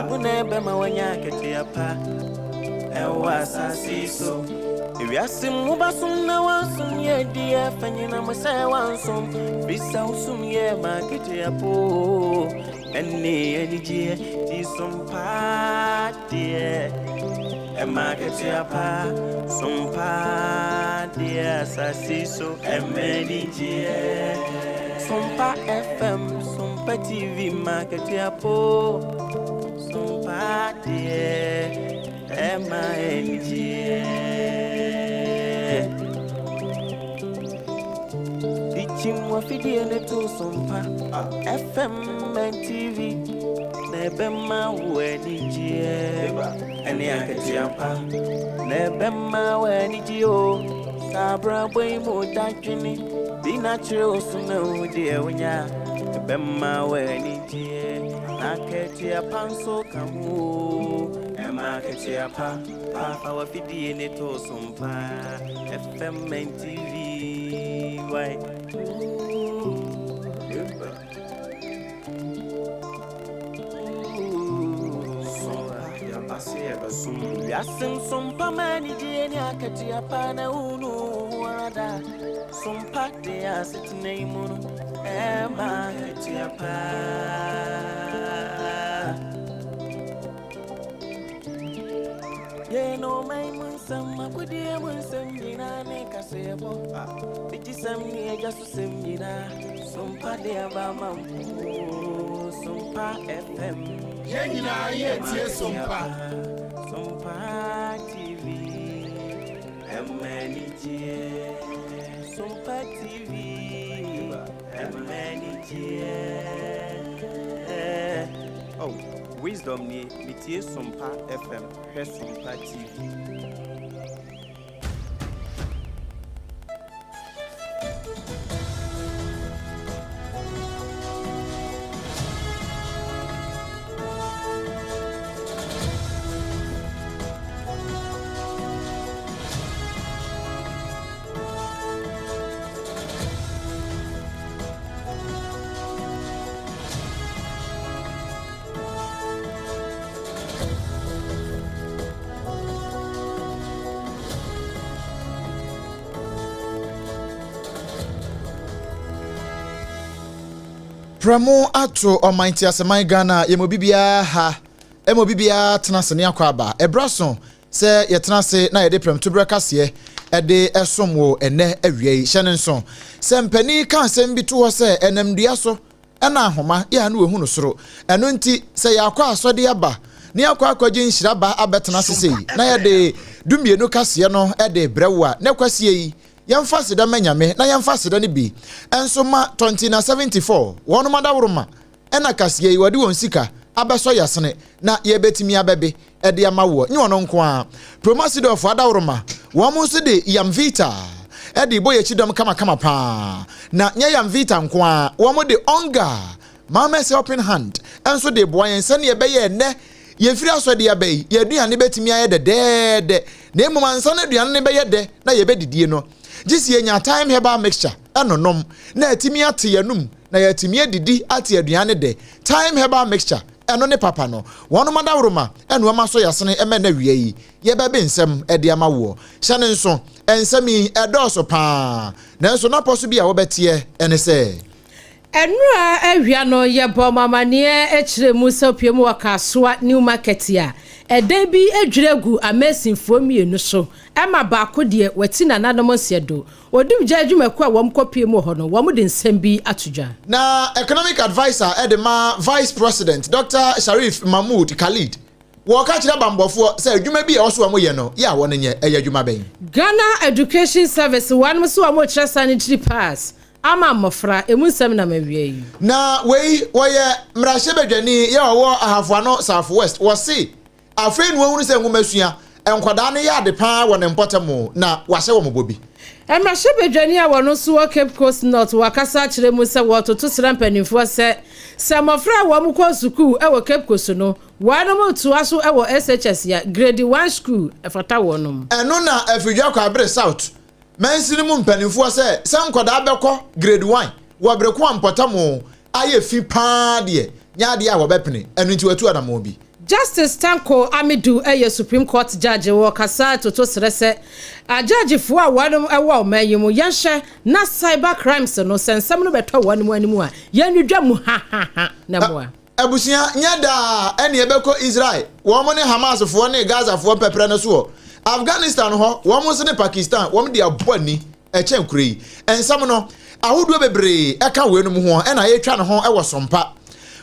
Ɛno na ɛbɛma woanya akatua pa ɛwɔ asase yi so. Ewiase mu wobasom na woansom yɛ deɛ fa nyina mo sɛ woansom. Firi sɛ wosom yɛ ma akatua po ɛne anigyeɛ ti som paa deɛ ɛma akatua pa som paa deɛ asase so ɛma anigyeɛ. Sompa FM, Sompa TV ma akatua po sompa deɛ ɛma anigyeɛ. Dikyim wafidie ne to Sompa FM and TV na ɛbɛma wo anigyeɛ ɛne akatua pa na ɛbɛma wo anigyeɛ o. Saa abrabɔ yi mu dadwene bi na kyerɛ wo so na wo deɛ wonya ɛbɛma wo anigyeɛ na akatua pa nso ka ho o. Ɛma akatua pa pa fa wafidie ne to Sompa FM and TV why. Wiase nsompa ma anigyeɛ ne akatua pa na wonu wo ho ara da. Sompa de asetena yi mu no ɛma akatua pa. Yɛn ɔman mu nsɛm, akodie mu nsɛm nyinaa ne kaseɛbɔ. Bigyesɛm ne agya so sɛm nyinaa. Sompa de aba ma mo. Sompa FM. Yɛn nyinaa yɛtie Sompa. Sompa TV. Ɛma anigyeɛ. Sompa TV. Ɛma anigyeɛ. Oh, Wisdom nie, metie Sompa FM, hwɛ Sompa TV. Prɛmo ato ɔman nteaseman Ghana yɛma obi biara ha ɛma obi biara tena ase ne akɔ aba ɛbra so sɛ yɛtena ase na yɛde prɛmtoberɛ kaseɛ ɛde ɛsom wo ɛnɛ awia yi. Hyɛ ne nso sɛ mpanin ka asɛm bi to hɔ sɛ ɛnam dua so ɛna ahoma yɛ a na wɔhu no soro. Ɛno nti sɛ yɛakɔ asɔde aba ne yɛakɔ akɔgye nhyira ba abɛtena ase sei na yɛde 12 kaseɛ no ɛde brɛ wo a, na kwasie yi yɛmfa aseda ma Nyame na yɛmfa aseda no bi nso ma Tɔntina 74 wɔnom adaworoma ɛna kaseɛ yi wɔde wɔn sika abɛsɔ yɛasene na yɛbɛtumi abɛbe ɛde ama woɔ. Nyɛ ɔno nko ara, Promasidɔfoɔ adaworoma wɔn nso de Yamvita ɛde bɔ yɛkyi dɔm kamakama paa. Na nyɛ Yamvita nko ara, wɔn de Onga Mama's Helping Hand nso de boa yɛn sɛdeɛ ɛbɛyɛ ɛnɛ yɛfiri asɔde aba yi, yɛn aduane bɛtumi ayɛ dɛdɛɛdɛ. Na mmom ansa na aduane no bɛyɛ dɛ na yɛbɛdidie no, gye sɛ yɛnya Thyme Herbal Mixture ɛnonom na atumi ate yɛn anum na yɛatumi adidi ate aduane dɛ. Thyme Herbal Mixture, ɛno ne papa no. Wɔnom adaworoma ɛna wɔn asɔ yɛasene ɛmɛ na awia yi yɛbɛbe nsɛm ɛde ama woɔ. Hyɛ ne nso, nsɛm yi ɛdɔɔso paa, nanso n'apɔ so bi a wobɛteɛ ɛne sɛ. Ɛnora awia no yɛbɔ mo amanneɛ kyerɛ mu sɛ opue mu wɔ Kasoa New Market a ɛdan bi adwiri agu amesinfoɔ mmienu so ɛma baako deɛ wati nananom nseɛ do. Odumgya adwumakuo a wɔn kɔ pue mu wɔ hɔ no wɔn de nsɛm bi ato dwa. Na Economic Adviser de ma Vice President Dr. Sharif Mahmood Khalid, wɔka kyerɛ bambɔfoɔ sɛ adwuma bi a ɛwɔ so wɔn yɛ no yɛ a wɔn nyɛ, ɛyɛ adwuma bɛn? Ghana Education Service wɔnom so wɔn rekyerɛ sanitary pads ama mmɔfra, emu nsɛm nam awia yi. Na wei wɔyɛ mmarahyɛbadwani yɛ ɔwɔ Ahafo Ano South West. Wɔse afei na wɔahunu sɛ nwomasua nkwadaa no yɛ ade paa wɔ ne mpɔtam na wahyɛ wɔn bɔ bi. Mmarahyɛbadwani a wɔno nso wɔ Cape Coast North wakasa akyerɛ mu sɛ wɔretoto sra mpanimfoɔ sɛ sɛ mmɔfra a wɔn kɔ sukuu wɔ Cape Coast no wɔnom retoa so wɔ SHS ya Grade 1 sukuu ɛfata wɔnom. Ɛno na Afidwa Kwaabere South mansini mu mpanimfoɔ sɛ sɛ nkwadaa bɛkɔ Grade 1 wɔ bere ko a mpɔtam ayɛ fi paa deɛ nyɛ adeɛ a wɔbɛpene, ɛno nti wɔatu anammɔn bi. Justice Tanko Amidu yɛ Supreme Court Judge wɔ kasa toto srɛ sɛ agyagyefoɔ a wɔnom wɔ ɔman yi mu yɛnhwɛ na cyber crimes no sɛ nsɛm no bɛtɔ wɔnom anim a yɛnnwidwa mu hahaha na mmoa. Abusua, nyɛ daa ɛne ɛbɛkɔ Israel, wɔn ne Hamasfoɔ ne Gazafoɔ mpɛprɛ no soɔ. Afghanistan hɔ, wɔn nso ne Pakistan, wɔn de abɔ ani ɛkyɛn kuro yi. Nsɛm no, ahodoɔ bebree ɛka weinom ho ɛna ɛretwa ne ho ɛwɔ Sompa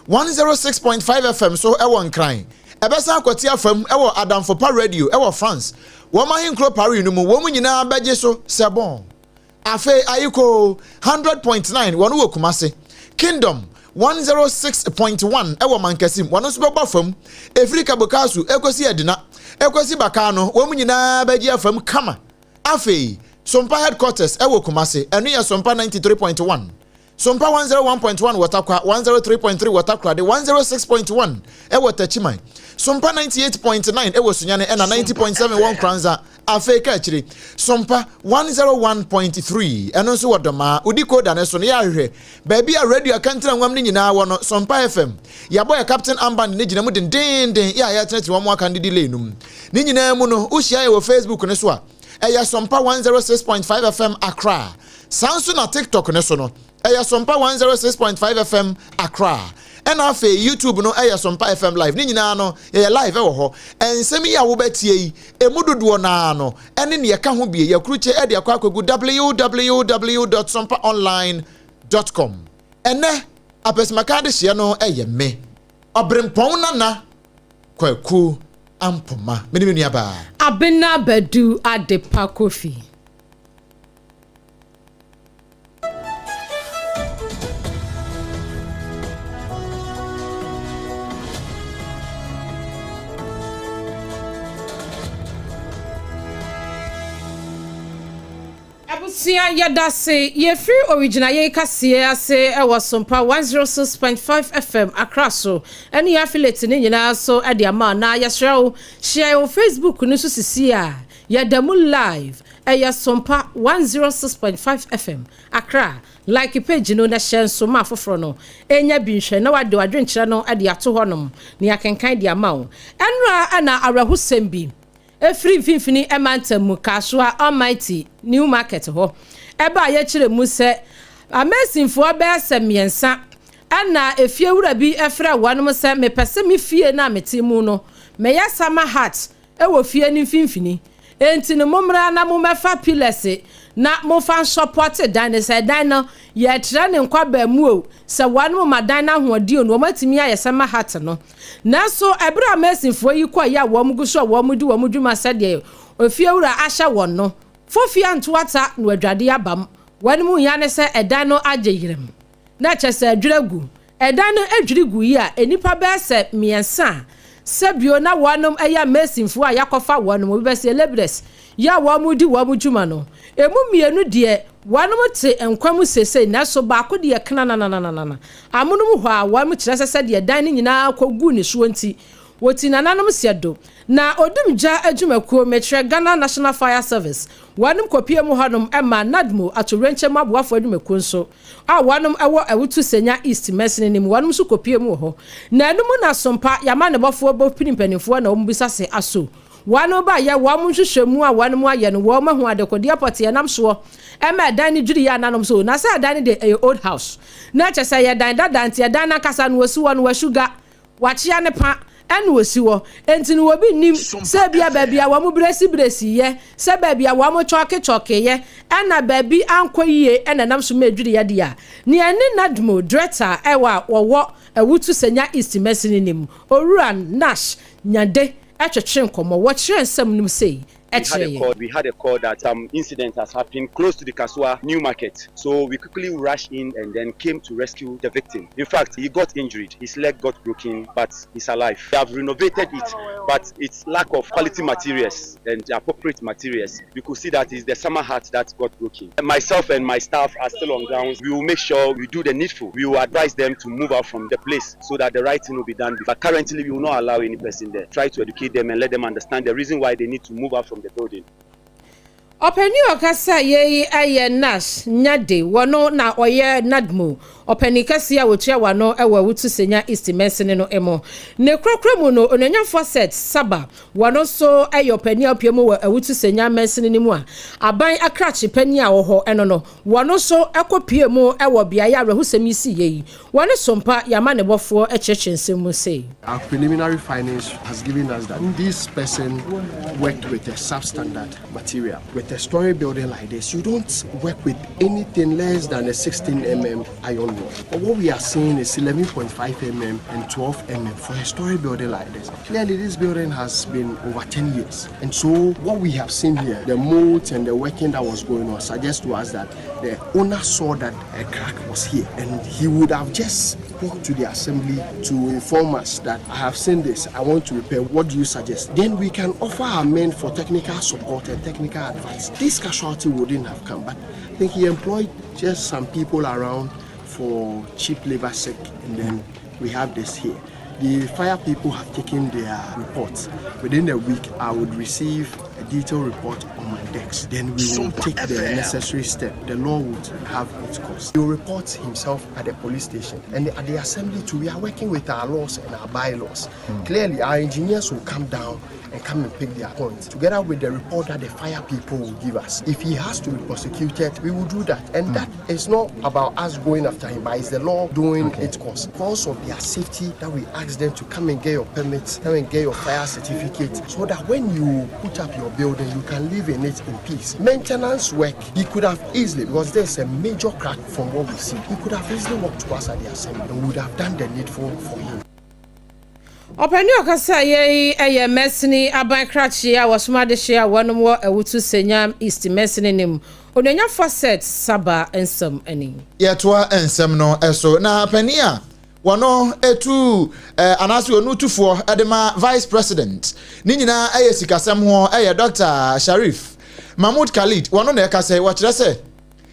106.5 FM so ɛwɔ Nkran. Ɛbɛsan akɔte afam ɛwɔ Adamfopa Radio ɛwɔ France. Wɔn ahenkuro Paris no mu, wɔn nyinaa bɛgye so sɛ bɔn. Afei Ayiko 100.9 wɔn wɔ Kumase. Kingdom 106.1 ɛwɔ Mankasim, wɔn nso bɛbɔ fam. Efiri Kabokasu ekosi Edina, ekosi Bakano, wɔn nyinaa bɛgye afam kama. Afei Sompa headquarters ɛwɔ Kumase, ɛno yɛ Sompa 93.1. Sompa 101.1 wɔ Takwa, 103.3 wɔ Takoradi, 106.1 ɛwɔ Techiman. Sompa 98.9 ɛwɔ Sunyani ɛna 90.7 wɔ Nkranza. Afei ka akyire Sompa 101.3 ɛno nso wɔ Dɔmaa. Odi koda ne so no yɛ ahwehwɛ baabi a radio akantena nwam no nyinaa wɔ no. Sompa FM yɛabɔ yɛ Captain Amband ne gyina mu dendenden yɛ a yɛtenetene wɔn aka no delay no mu. Ne nyinaa mu no, wohyia yɛ wɔ Facebook ne so a ɛyɛ Sompa 106.5 FM Accra. Saa nso na TikTok ne so no ɛyɛ Sompa 106.5 FM Accra. Ɛna afei YouTube no ɛyɛ Sompa FM live. Ne nyinaa no yɛyɛ live ɛwɔ hɔ. Nsɛm yi a wobɛtie yi emu dodoɔ naa no ɛne nea ɛka ho bie yɛkurukye ɛde akɔ akɔgu www.sompaonline.com. Ɛnɛ apɛsimaka adehyeɛ no ɛyɛ me Ɔbrempɔn Nana Kwaku Ampoma, me ne me nua baa Abena Badu Adepa Kofi. Abusua, yɛda se yɛfiri original yɛ kaseɛ ase ɛwɔ Sompa 106.5 FM Accra so ɛne yɛ affiliate ne nyinaa so ɛde ama. Na yɛsrɛ wo, hyia yɛwɔ Facebook no so sisi a yɛda mu live, ɛyɛ Sompa 106.5 FM Accra. Like page no na hyɛ nso ma afoforɔ no ɛnya bi nhwɛ na wade wadwenkyerɛ no ɛde ato hɔnom na yɛakenkan de ama wo. Ɛnora ɛna awerɛhosɛm bi efiri mfimfini ɛmantam mu, Kasoa Almighty New Market hɔ ɛba a yɛkyerɛ mu sɛ amesinfoɔ bɛyɛ sɛ 3 ɛna efiewura bi ɛfrɛ wɔn sɛ mepɛ sɛ me fie na mete mu no mɛyɛ summer hut ɛwɔ fie no mfimfini, enti no mommra na mommɛfa pillars na momfa nsɔpɔte dan no, sɛ dan no yɛtrɛ ne nkwabaa mu o, sɛ wɔn ma dan no ahoɔden o, no wɔn atumi ayɛ summer hut no. Nanso ɛberɛ a mesinfoɔ yi kɔ yɛ a wɔn gu so a wɔn di wɔn dwuma sɛdeɛ ofiewura ahyɛ wɔn no, fofia ntoata na wadwade aba mu, wɔn mu ya ne sɛ ɛdan no agye yerem na kyɛ sɛ adwira gu. Ɛdan no adwiri gu yi a nnipa bɛyɛ sɛ 3 a sɛbio na wɔnom ɛyɛ mesinfoɔ a yɛakɔfa wɔnom, obi bɛsɛ labourers yɛ a wɔn di wɔn dwuma no, emu 2 deɛ wɔnom te nkwa mu sese, nanso baako deɛ kananananana amonom hɔ a wɔn kyerɛ sɛ sɛdeɛ dan no nyinaa kɔgu ne soɔ nti wɔti nananom sɛ do na odum gya adwumakuo mekyerɛ Ghana National Fire Service wɔnom kɔpie mu hɔnom ɛma NADMO atorenkyɛm aboafoɔ adwumakuo nso a wɔnom ɛwɔ Awutu Senya East mɛsene no mu wɔnom nso kɔpie mu wɔ hɔ. Na ɛno mu na Sompa yɛama ne bɔfoɔ bɔ pini mpanimfoɔ na wɔn bisa se aso wɔn ba yɛ wɔn nhwehwɛ mu a wɔn ayɛ no wɔn ahu adekodeɛ pɔteɛ nam soɔ ɛma ɛdan no dwiri yɛ ananom so na sɛ ɛdan no de ɛyɛ old house na kyɛ sɛ yɛ dan dada nti ɛdan n'ankasa no wɔsi hɔ no wɔasuga wakyea ne pa ɛna wɔsi hɔ, enti no wɔbi nim sɛ bia baabi a wɔn bresi bresi yɛ, sɛ baabi a wɔn kyɔke kyɔke yɛ, ɛna baabi ankɔ yie ɛna nam so ma edwiri yɛ deɛ nea ne NADMO director ɛwɔ a wɔwɔ Awutu Senya East mɛsini nim, Owura Nash Nyade, ɛtwetwe nkɔmɔ wɔkyerɛ nsɛm no sei. We had a call that some incident has happened close to the Kasoa New Market. So we quickly rushed in and then came to rescue the victim. In fact, he got injured. His leg got broken, but he's alive. We have renovated it, but it's lack of quality materials and appropriate materials. You could see that it's the summer hut that got broken. Myself and my staff are still on ground. We will make sure we do the needful. We will advise them to move out from the place so that the right thing will be done. But currently, we will not allow any person there. Try to educate them and let them understand the reason why they need to move out from the building. Ɔpanin a ɔkasa yɛyi ɛyɛ Nash Nyade, wɔno na ɔyɛ NADMO. Ɔpanin kɛseɛ a wɔtua w'ano wɔ Awutu Senya East mansini no mu. Ne korakora mu no, Onuonyamfoɔ Seth Saba, wɔno nso yɛ ɔpanin a ɔpue mu wɔ Awutu Senya mansini no mu a aban akrakye panin a ɔwɔ hɔ no no, wɔno nso kɔpue mu wɔ beaeɛ a awerɛhosɛm yi siiɛ yi. Wɔne Sompa yɛn amanebɔfoɔ kyerɛkyerɛ nsɛm mu sei. Our preliminary findings has given us that this person worked with a substandard material. With a story building like this, you don't work with anything less than a 16 iron rod. But what we are seeing is 11.5 and 12 for a story building like this. Clearly, this building has been over 10 years. And so what we have seen here, the molds and the working that was going on suggests to us that the owner saw that a crack was here and he would have just walked to the assembly to inform us that I have seen this, I want to repair, what do you suggest? Then we can offer our men for technical support and technical advice. This casualty wouldn't have come, but I think he employed just some people around for cheap labor sake, and then we have this here. The fire people have taken their reports. Within a week, I would receive a detailed report on my desk. Then we will take the necessary step. The law would have its course. He will report himself at the police station. And at the assembly too, we are working with our laws and our bylaws. Clearly, our engineers will come down and come and pick their points, together with the report that the fire people will give us. If he has to be prosecuted, we will do that. And that is not about us going after him, but it's the law doing its course. Because of their safety, that we ask them to come and get your permits, come and get your fire certificate, so that when you put up your building, you can live in it in peace. Maintenance work, he could have easily, because there's a major crack from what we see, he could have easily walked to us at the assembly and would have done the needful for him. Ɔpanin a ɔkasa yɛ yi yɛ mɛsini aban krakye a wɔsoma adehye a wɔnom wɔ Awutu Senya East mansini nim, Onuonyamfoɔ Seth Saba nsɛm ani. Yɛtoa nsɛm no so na panin a wɔno etu anaasɛ wɔn tufoɔ de ma Vice President ne nyinaa ɛyɛ sikasɛm ho ɛyɛ Dr Sharif Mahmood Khalid, wɔno na ɛka sɛ wɔkyerɛ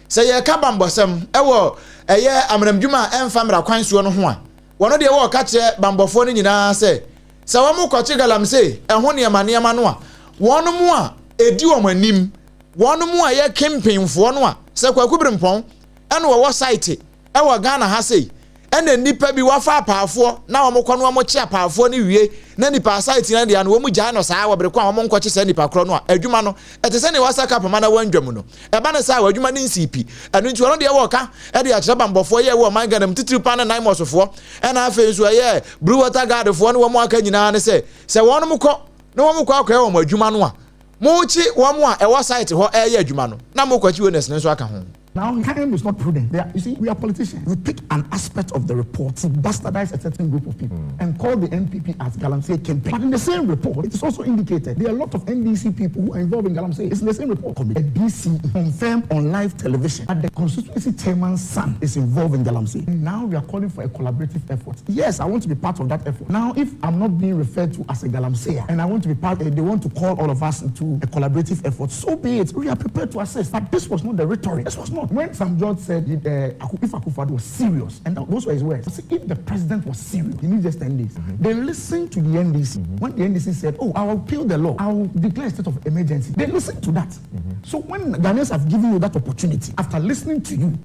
sɛ yɛka bambɔsɛm ɛwɔ ɛyɛ amanamdwuma a ɛmfa mmara kwan soɔ no ho a, wɔno deɛ wɔɔka kyerɛ bambɔfoɔ no nyinaa sɛ wɔn kɔkye galamsey ɛho nneɛma no a, wɔn mu a edi wɔn anim, wɔn mu a yɛ kempemfoɔ no a, sɛ Kwaku Birimpɔn ɛna wɔwɔ site ɛwɔ Ghana ha sei, ɛna nipa bi wafa apaafoɔ na wɔn kɔ no wɔn kye apaafoɔ no wie na nipa site no deɛ no wɔn gyae no saa wɔ bere ko a wɔn nkɔkye saa nipa korɔ no a, adwuma no ɛte sɛ nea wasa kapama na wɔn dwam no ɛba ne saa wɔ adwuma no nsi pi. Ɛno nti wɔn deɛ wɔka ɛde akyerɛ bambɔfoɔ yɛ wɔ ɔman Ghana mu, titiri pa ne NAIMOSfoɔ, ɛna afei nso ɛyɛ Blue Water Guard foɔ ne wɔn aka nyinaa ne sɛ wɔn kɔ na wɔn kɔ akɔyɛ wɔn adwuma no a, mokyi wɔn a ɛwɔ site hɔ ɛyɛ adwuma no na mokɔkyi owners no nso aka ho. Now, time is not prudent. Are, you see, we are politicians. We pick an aspect of the report to bastardize a certain group of people and call the NPP as Galamsey kingpin. But in the same report, it is also indicated there are a lot of NDC people who are involved in Galamsey. It's in the same report. A DCE confirmed on live television that the constituency chairman's son is involved in Galamsey. And now we are calling for a collaborative effort. Yes, I want to be part of that effort. Now, if I'm not being referred to as a Galamseyer and I want to be part, they want to call all of us into a collaborative effort, so be it. We are prepared to assist. But this was not the rhetoric. This was not. When Sam George said if Akufo-Addo was serious, and those were his words, see, if the president was serious, he needs just 10 days. They listened to the NDC. When the NDC said, "Oh, I will repeal the law, I will declare a state of emergency," they listened to that. So when Ghanaians have given you that opportunity, after listening to you,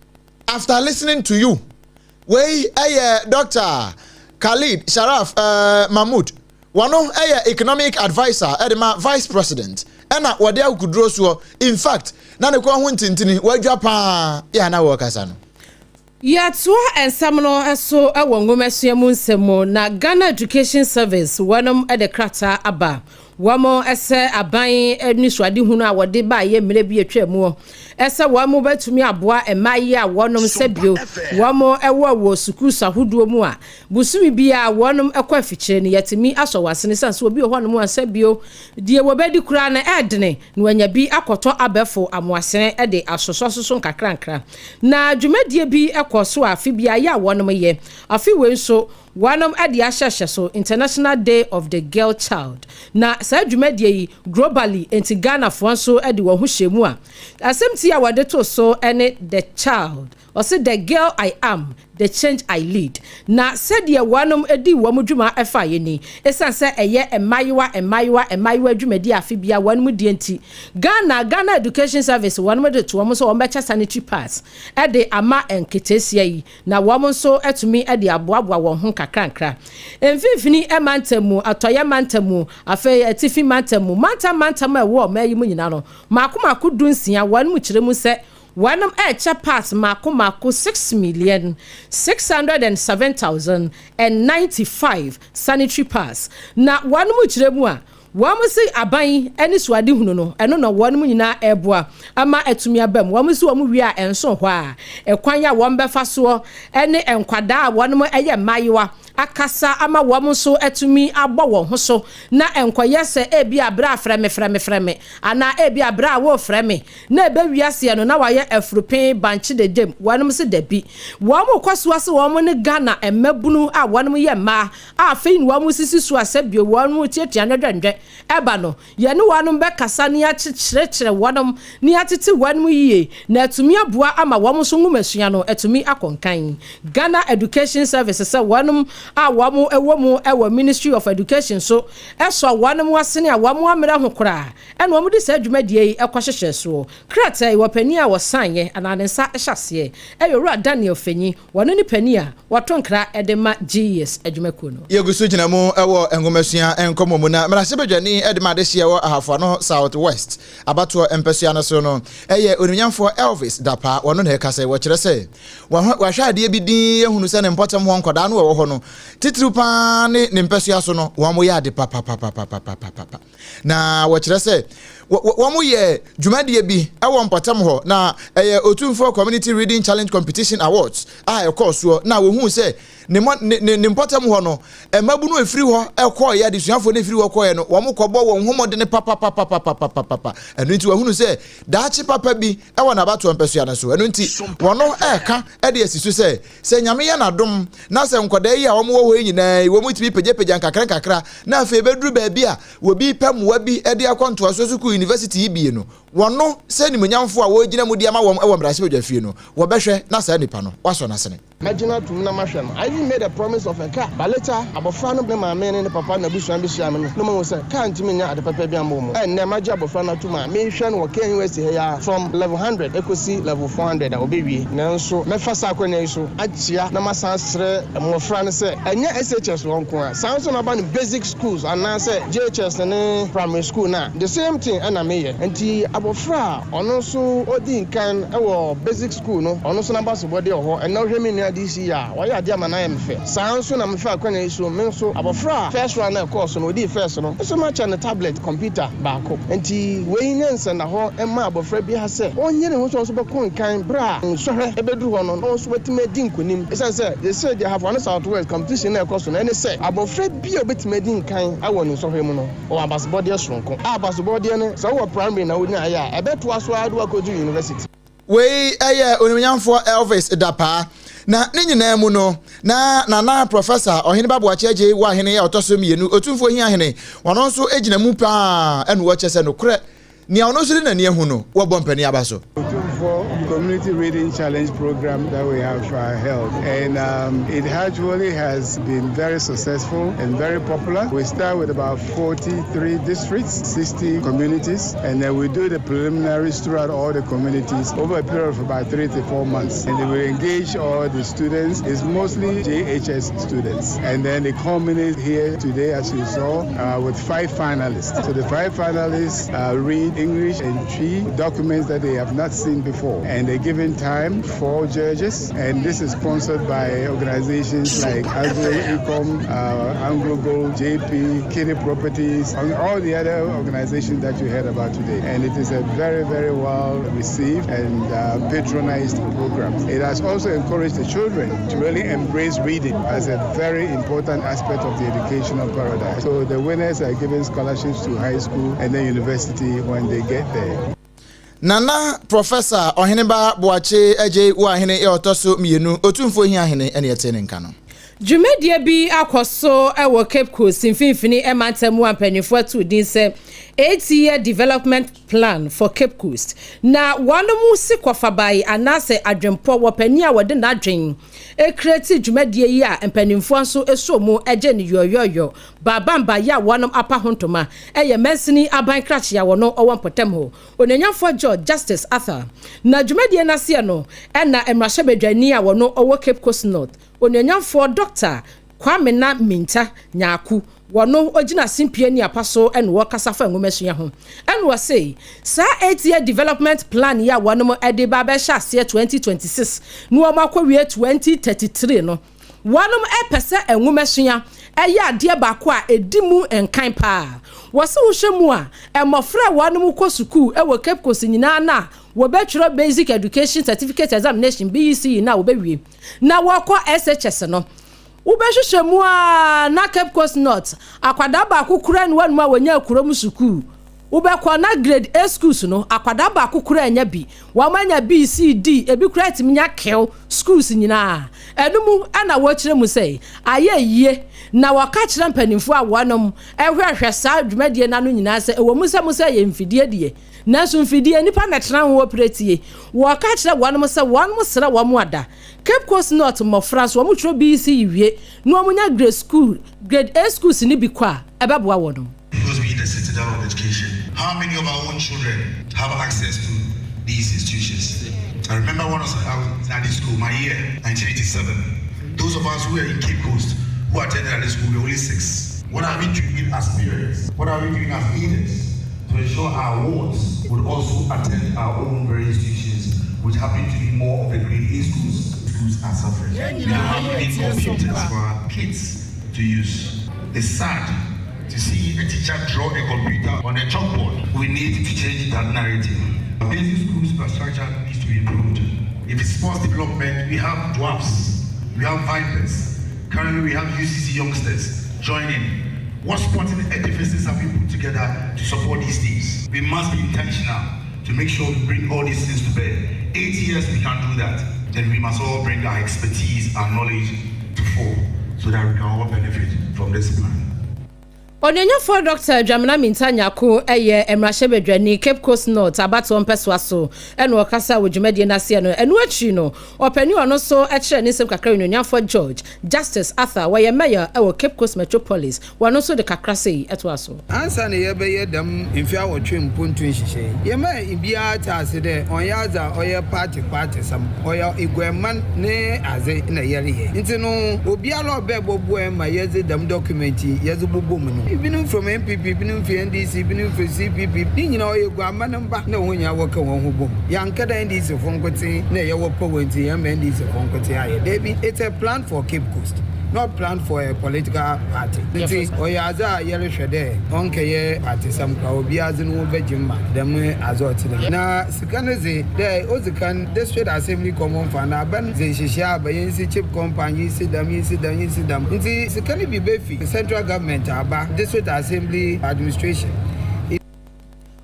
After listening to you, wei ɛyɛ Dr Khalid Sharaf Mahmood, wɔno ɛyɛ economic adviser ɛde ma Vice President, ɛna wɔde akukuduro soɔ. In fact, na ne kɔn ho ntintini wadwa paa yɛ ana wɔrekasa no. Yɛtoa nsɛm no so wɔ nwomasua mu nsɛm mu na Ghana Education Service wɔnom de krataa aba wɔn sɛ aban anisoadehunu a wɔde baayɛ mmerɛ bi atwa mu ɛsɛ wɔn bɛtumi aboa mmaa yi a wɔnom sɛbio wɔn ɛwɔ wɔ sukuu ahodoɔ mu a busumi bi a wɔnom kɔ afikyire no, yɛtumi asɔ wɔn asene san so obi wɔ hɔnom a sɛbio deɛ wɔbɛdi koraa no ɛɛdene na wɔanya bi akɔtɔ abɛɛfo amoasene de asosɔ soso nkakrankra. Na dwumadie bi kɔ so a afe bi ayɛ a wɔnom yɛ afe wei nso wɔnom de ahyɛhyɛ so, International Day of the Girl Child, na saa dwumadie yi globally, nti Ghanafoɔ nso de wɔn ho hyɛ mu a, asɛm ti a wɔde to so ne "The child", ɔsi "The girl I am, the change I lead". Na sɛdeɛ wɔnom di wɔn dwuma ɛfa yɛ ni, ɛsiane sɛ ɛyɛ mmaayewa mmaayewa mmaayewa dwumadi afe bia wɔnom die nti, Ghana Education Service wɔnom de to wɔn nso wɔn bɛkyɛ sanitary pads ɛde ama nketeesia yi, na wɔn nso atumi de aboaboa wɔn ho kakrankra. Mfimfini mantam mu, atɔyɛ mantam mu, afei atifi mantam mu, mantam mantam a ɛwɔ ɔman yi mu nyinaa no, mako mako 16, wɔn mu kyerɛ mu sɛ wɔnom ɛrekyɛ pads mako mako 6,607,095 sanitary pads. Na wɔn mu kyerɛ mu a, wɔn si aban ne suade hunu no, ɛno na wɔn mu nyinaa ɛreboa ama atumi aba mu. Wɔn si wɔn wie a, ɛnso hɔ a, ɛkwan a wɔn bɛfa soɔ ne nkwadaa a wɔn yɛ mmaayewa akasa ama wɔn nso atumi abɔ wɔn ho so, na nkɔyɛ sɛ ebi abere a frɛ me, frɛ me, frɛ me, anaa ebi abere a wɔrefrɛ me na ebe wiaseɛ no na wayɛ afurupen bankye dedem. Wɔn si dabi, wɔn kɔ so ase wɔn ne Ghana mmabunu a wɔn yɛ mmaa a afei na wɔn sisi so asɛ bio, wɔn tiatia nwɛdwɛndwɛ ɛba no, yɛne wɔn bɛkasa ne akyekyerɛkyerɛ wɔn ne atete wɔn yie na atumi aboa ama wɔn nso nwomasua no atumi akɔnkan. Ghana Education Service sɛ wɔn a wɔn wɔ mu wɔ Ministry of Education so ɛsɔ wɔn asene a wɔn ammerɛ ho koraa, ɛna wɔn de saa dwumadie yi ɛkɔhyehyɛ soɔ. Krataa yi, wɔpanin a wɔsan yɛ anaa ne nsa hyɛ aseɛ ɛyɛ Owura Daniel Fenyi, wɔn ne panin a wɔto nkra de ma GES adwumakuo no. Yɛgu so gyina mu wɔ nwomasua nkɔmmɔ mu, na mmarahyɛbadwani de ma adehyeɛ wɔ Ahafoano South West abatoɔ mpɛsua no so no ɛyɛ Onimnyamfoɔ Elvis Dapa. Wɔno na ɛka sɛ wɔkyerɛ sɛ wahwɛ adeɛ bi din ehunu sɛ ne mpɔtam hɔ nkɔdaa no wɔwɔ hɔ no, titiriw paa ne ne mpɛsua so no, wɔn yɛ ade papapapapapapa. Na wɔkyerɛ sɛ wɔn yɛ dwumadie bi wɔ mpɔtam hɔ, na ɛyɛ Otumfoɔ Community Reading Challenge Competition Awards a ɛkɔɔ soɔ, na wɔhuu sɛ ne ne ne mpɔtam hɔ no, mmabunu efiri hɔ ɛkɔɔyɛ, adesuafoɔ no efiri hɔ kɔɔyɛ no, wɔn kɔbɔ wɔn ho mmɔden papapapapapapa. Ɛno nti wɔhunu sɛ daakye papa bi ɛwɔ n'abatoɔ mpɛsua no so. Ɛno nti wɔn ɛɛka ɛde asi so sɛ Nyame yɛ n'adom na sɛ nkɔdaa yi a wɔn wɔ hɔ yi nyinaa yi, wɔn tumi pagyapagya nkakra nkakra, na afei bɛduru baabi a wɔbi pɛ mmoa bi de akɔ ntoasoɔ sukuu university yi bie no, wɔno sɛ nimonyamfoɔ a wɔgyina mu de ama wɔn wɔ mmarahyɛbadwa fie no, wɔbɛhwɛ na saa nipa no wasɔ n'asene. Mɛgyina tum na mahwɛ no. I even made a promise of a car, but later abɔfra no ne maame ne ne papa na abusua bi hyia me no na mahu sɛ car ntumi nya ade pɛpɛ bi ama mu. Ɛnnɛ magye abɔfra no atom a mehwɛ no wɔ KNUST ha yi a, from level 100 ekosi level 400 a ɔbɛwie. Nanso mɛfa saa akonnwa yi so akyia na masan srɛ mmɔfra no sɛ ɛnyɛ SHS wɔ nko a, saa nso na aba no basic schools anaasɛ JHS ne primary school na the same thing ɛna meyɛ. Nti abɔfra a ɔno nso ɔdi nkan ɛwɔ basic school no, ɔno nso n'abasobɔdeɛ wɔ hɔ. Ɛnna wohwɛ me nua DC a wayɛ adeɛ ama no ayɛ me fɛ. Saa nso na mefa akonnwa yi so, me nso abɔfra a first round na ɛkɔɔ so no, ɔdii first no nso, makyɛ no tablet computer baako. Nti wei nyɛ nsɛnahɔ mma abɔfra biara sɛ ɔnyɛ ne ho sɛ ɔnso bɛkɔ nkan berɛ a nsɔhwɛ ɛbɛduru hɔ no, na ɔnso watumi adi nkonim, ɛsiane sɛ yɛsɛ deɛ Ahafo South West competition na ɛkɔ so no, ɛne sɛ abɔfra bi a obɛtumi adi nkan ɛwɔ ne nsɔhwɛ mu no, ɔwɔ abasobɔdeɛ soronko a abasobɔdeɛ no, sɛ wowɔ primary na wonya ayɛ a, ɛbɛtoa so ara de wakɔduru university. Wei ɛyɛ Onimnyamfoɔ Elvis Dapaa. Na ne nyinaa mu no, na Nana Professor Ɔhene Baboakye Agye wɔ ahene a ɔtɔ so mmienu, Otumfoɔ Hia Hene, ɔno nso gyina mu paa, ɛna wɔkyɛ sɛ nokorɛ nea ɔno nso de n'ani ahu no, wɔbɔ mpanin aba so. Otumfoɔ Community Reading Challenge program that we have held, and it actually has been very successful and very popular. We start with about 43 districts, 60 communities, and then we do the preliminaries throughout all the communities over a period of about 3 to 4 months. And then we engage all the students. It's mostly JHS students. And then they culminate here today, as you saw, with five finalists. So the five finalists read English and Twi documents that they have not seen before. And they're given time, four judges, and this is sponsored by organizations like Agro Ecom, Anglo Gold, JP, Kitty Properties, and all the other organizations that you heard about today. And it is a very, very well received and patronized program. It has also encouraged the children to really embrace reading as a very important aspect of the educational paradigm. So the winners are given scholarships to high school and then university when they get there. Nana Professor Ɔheneba Boakye Agye wɔ ahene yɛ ɔtɔ so mmienu, Otumfoɔ Hia Hene, ɛne ɛte ne nka no. Dwumadie bi akɔ so wɔ Cape Coast mfimfini mantam mu a mpanimfoɔ ato din sɛ Eight-Year Development Plan for Cape Coast, na wɔnom si kɔfabae anaasɛ adwenpɔ wɔ panin a wɔde n'adwen kreti dwumadie yi a mpanimfoɔ nso sɔ mu gye no yɔyɔyɔ baabamba yɛ a wɔnom apa ho ntoma yɛ mansini aban krakye a wɔno wɔ mpɔtam hɔ Onuonyamfoɔ George Justice Arthur. Na dwumadie no aseɛ no na mmarahyɛbadwani a wɔno wɔ Cape Coast North Onuonyamfoɔ Dɔkta Kwamena Mintah Nyarko, wɔno ogyina simpie ne apa so na ɔrekasa fa nwomasua ho. Ɛna ɔse, saa 8-year development plan yi a wɔnom de ba abɛhyɛ aseɛ 2026 na wɔn akɔwie 2033 no, wɔnom pɛ sɛ nwomasua yɛ adeɛ baako a ɛdi mu nkan paa. Wɔse wohwɛ mu a, mmɔfra a wɔnom kɔ sukuu wɔ Cape Coast nyinaa no a wɔbɛtwerɛ Basic Education Certificate Examination, BECE, no a wɔbɛwie na wɔkɔ SHS no, wobɛhwehwɛ mu ara na Cape Coast North akwadaa baako koraa nni hɔnom a wɔnyaa kurom sukuu. Wobɛkɔ na Grade A schools no, akwadaa baako koraa nnya bi. Wɔanya B, C, D, ebi koraa tumi nya Q schools nyinaa. Ɛno mu na wɔkyerɛ mu sɛ ayɛ yie na wɔka kyerɛ mpanimfoɔ a wɔnom hwɛhwɛ saa dwumadie no ano nyinaa sɛ ɛwɔ mu sɛ mo sɛ ɛyɛ mfidie deɛ, Nanso mfidie, nnipa na ɛtena ho wɔ pire tie. Wɔka kyerɛ wɔnom sɛ wɔnom srɛ wɔn ada. Cape Coast North mmɔfra nso wɔn twerɛ BECE wie na wɔn nya grade school, grade A schools no bi kɔ a, ɛbɛboa wɔnom. Because being the citadel of education, how many of our own children have access to these institutions? I remember when I was in Adi school, my year, 1987. Those of us who were in Cape Coast who attended Adi school were only six. What are we doing as parents? What are we doing as leaders to ensure our wards would also attend our own very institutions, which happen to be more of the grade A schools? Schools are suffering. We don't have even computers for our kids to use. It's sad to see a teacher draw a computer on a chalkboard. We need to change that narrative. Basic school infrastructure needs to be improved. If it's sports development, we have dwarfs, we have vipers. Currently, we have UCC youngsters joining. What sporting edifices have we put together to support these teams? We must be intentional to make sure we bring all these things to bear. 8 years, we can do that. Then we must all bring our expertise, our knowledge to fore so that we can all benefit from this plan. Onuonyamfoɔ Dɔkta Dwamena Mintah Nyarko yɛ mmarahyɛbadwani Cape Coast North abatoɔ mpɛsoa so ɛna ɔkasa wɔ dwumadie no aseɛ no. Ɛno akyiri no, ɔpanin ɔno nso kyerɛ ne nsɛm kakra, onuonyamfoɔ George Justice Arthur, wɔyɛ mayor ɛwɔ Cape Coast Metropolis, wɔno nso de kakra sei ɛtoa so. Ansa na yɛbɛyɛ dɛm mfe 80 mpontu nhyehyɛe, yɛma biara te ase dɛ ɔnyɛ adze a ɔyɛ party party sɛm, ɔyɛ iguaman ne adze na yɛreyɛ. Nti no obiara a ɔbɛɛ bɔboa ma yɛdze dɛm document yi yɛdze bobɔ mu no, ebinom from NPP, ebinom fi NDC, ebinom fi CPP, ne nyinaa ɔyɛ guaman mba na wɔn nyinaa wɔka wɔn ho bom. Yɛanka dɛ NDC fo nkotsee na yɛwɔ power nti yɛmma NDC fo nkotsee ayɛ. Dabi, it's a plan for Cape Coast, not plan for a political party. Nti ɔyɛ adze a yɛrehwɛ dɛ ɔnkɛyɛ party sɛm koraa, obiara dze no ho bɛgye ma dɛm adze ɔtse dɛm. Na sika no dze dɛ odzi kan, District Assembly Common Fund na aban dze nhyehyɛe aba, yɛnsi CHPS compound, yɛnsi dɛm, yɛnsi dɛm, yɛnsi dɛm, nti sika no bi bɛfi central government aba District Assembly administration.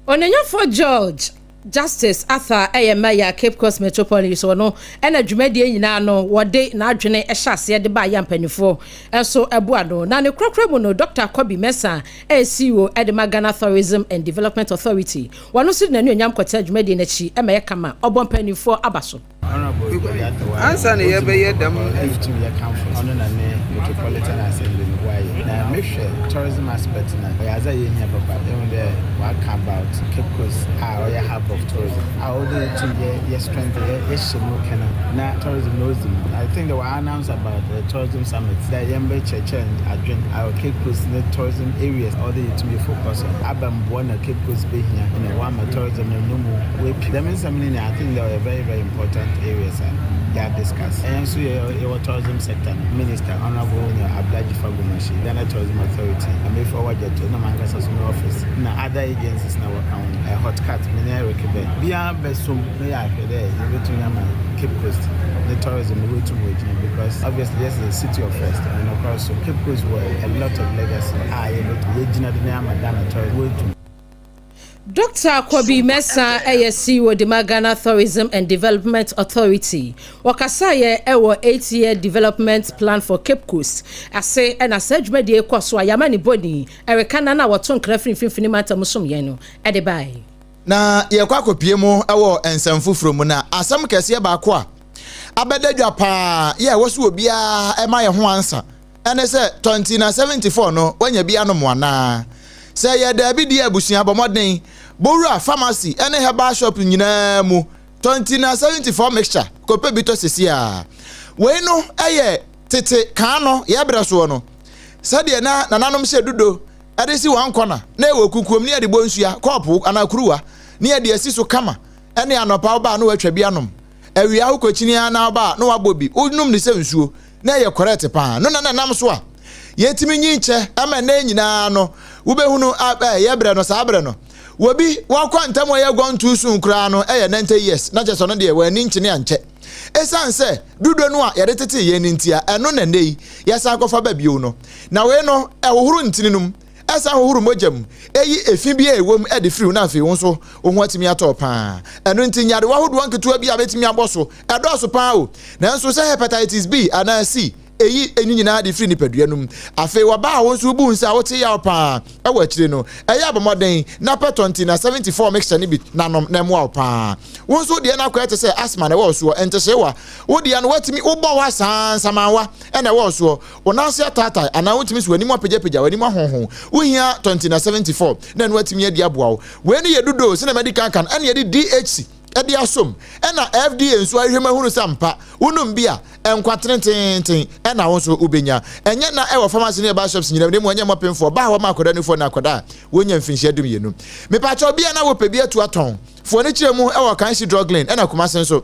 Onuonyamfoɔ George Justice Arthur ɛyɛ mayor Cape Coast Metropolis, wɔ no ɛna dwumadie nyinaa no wɔde n'adwene ɛhyɛ aseɛ de baayɛ, mpanimfoɔ nso ɛboa no. Na ne korakora mu no, Dr Kobi Mensah ɛyɛ CEO ɛde ma Ghana Tourism and Development Authority, wɔn nso de n'anuonyam kɔtɛ dwumadie n'akyi ɛma yɛ kama, ɔbɔ mpanimfoɔ aba so. Ansa na yɛbɛyɛ dɛm ɔno na ne Metropolitan Assembly no wayɛ na mehwɛ tourism aspect na ɔyɛ adze a yɛhia papa. Ɛhu dɛ waka about Cape Coast a ɔyɛ hub of tourism a ɔde tum yɛ strength yɛhyɛ mu kɛnɛ na tourism no ɔdzi mu. I think that we announce about the tourism summit dɛ yɛmbɛkyerɛkyerɛ adwen a Cape Coast ne tourism areas ɔde yɛtum yɛ focus on aba mboa na Cape Coast bɛhia na wama tourism no mu wepi dɛm nsɛm no nyinaa. I think that ɔyɛ very, very important areas a yɛ discuss. Ɛyɛn nso yɛwɔ tourism sector no minister, Honourable Abdul Dzifa Gomashie, Ghana Tourism Authority, Amefo Wajato na mankasa so me office na other agencies na wɔka ho, hotcat me ne Eric bɛ biara bɛsom na yɛ ahwɛ dɛ yɛbɛtumi ama Cape Coast ne tourism no wɔtum wɔgyina, because obviously yes, the city of first and of course so Cape Coast wɔ a lot of legacy a yɛbɛtumi yɛgyina do ne ama Ghana tourism wɔatum. Dɔkta Kobby Mensah yɛ CEO de ma Ghana Tourism and Development Authority. Ɔkasaeɛ wɔ Eight Year Development Plan for Cape Coast ase na saa dwumadie yi kɔ so a yɛama ne bɔni Erica Nana a wɔto nkra firi Mfimfini Mantam som yɛn no de baeɛ. Na yɛkɔ akɔpue mu wɔ nsɛm foforɔ mu na asɛm kɛseɛ baako a abɛda dwa paa yɛ ɛwɔ so obiara ɛma yɛ ho ansa ɛne sɛ tɔnti na 74 no wanya bi anom anaa? Sɛ ɛyɛ daabi deɛ abusua bɔ mmɔden bɔwura pharmacy ɛne herbal shop nyinaa mu tɔnti na 74 mixture kɔpɛ bi tɔ sɛsi a. Wei no ɛyɛ tete kan no yɛ berɛ soɔ no sɛdeɛ na nananom hyɛ dudo ɛde si wɔn kɔna na ɛwɔ kukuom ne yɛde bɔ nsua kɔɔpo anaa kuruwa ne yɛde asi so kama ɛne anɔpa wobaa na watwa bi anom awia wokɔkyini ara na wobaa na wabɔ bi wonom ne sɛ nsuo na ɛyɛ correct paa no na na nam so a yɛtumi nyi nkyɛ ama ɛnɛ nyinaa no wobɛhunu yɛ berɛ no saa berɛ no wɔbi wakɔ ntam a ɛyɛ gone too soon koraa no ɛyɛ 90 years na kyɛ sɛ ɔno deɛ wɔani nkyene ankyɛ ɛsiane sɛ dudo no a yɛde tete yɛn no ntia ɛno na ɛnɛ yi yɛsan kɔfa ba bio no na wei no ɛhohoro ntini no mu ɛsan hohoro mogya mu, eyi efi bi a ɛwɔ mu de firi wo na afei wo nso wo ho atumi atɔ paa. Ɛno nti nyarewa ahodoɔ nketewa bi a bɛtumi abɔ so, ɛdɔɔso paa o. Nanso sɛ hepatitis B anaa C, eyi ne nyinaa de firi nipadua no mu. Afei wɔba a wo nso wobu nsa a wote yaw paa wɔ akyire no, ɛyɛ abɔ mmɔden na pɛ tɔnti na 74 mixture no bi na nom na ɛmmoa wo paa. Wo nso deɛ no akɔyɛ te sɛ asthma na ɛwɔ wo soɔ, ntehyeewa. Wo deɛ no woatumi wobɔ wa saa nsamanwa na ɛwɔ wo soɔ. Wo nan ase ataatae anaa wontumi so w'anim apagyapagya, w'anim ahonhon. Wohia 20 na 74 na ɛno atumi adi aboa wo. Wei no yɛ dodoo sɛnea madi kan aka no, ɛna yɛde DHC de asom, ɛna FDA nso ahwehwɛ mu ahunu sɛ ampa wonom bi a nkwa tenteenten ɛna wo nso wobɛnya. Ɛnyɛ na ɛwɔ pharmacy ne herbal shops nyinaa mu, na mmom ɛnyɛ mmɔpemfoɔ, baa hɔ ma akwadaa nufoɔ ne akwadaa a wɔnya mfinhyia dumienu. Mepakyɛw bi a na wopɛ bi atu atɔn, foɔ no kyerɛ mu ɛwɔ Kanshi Drug Lane ɛna Kumasi nso.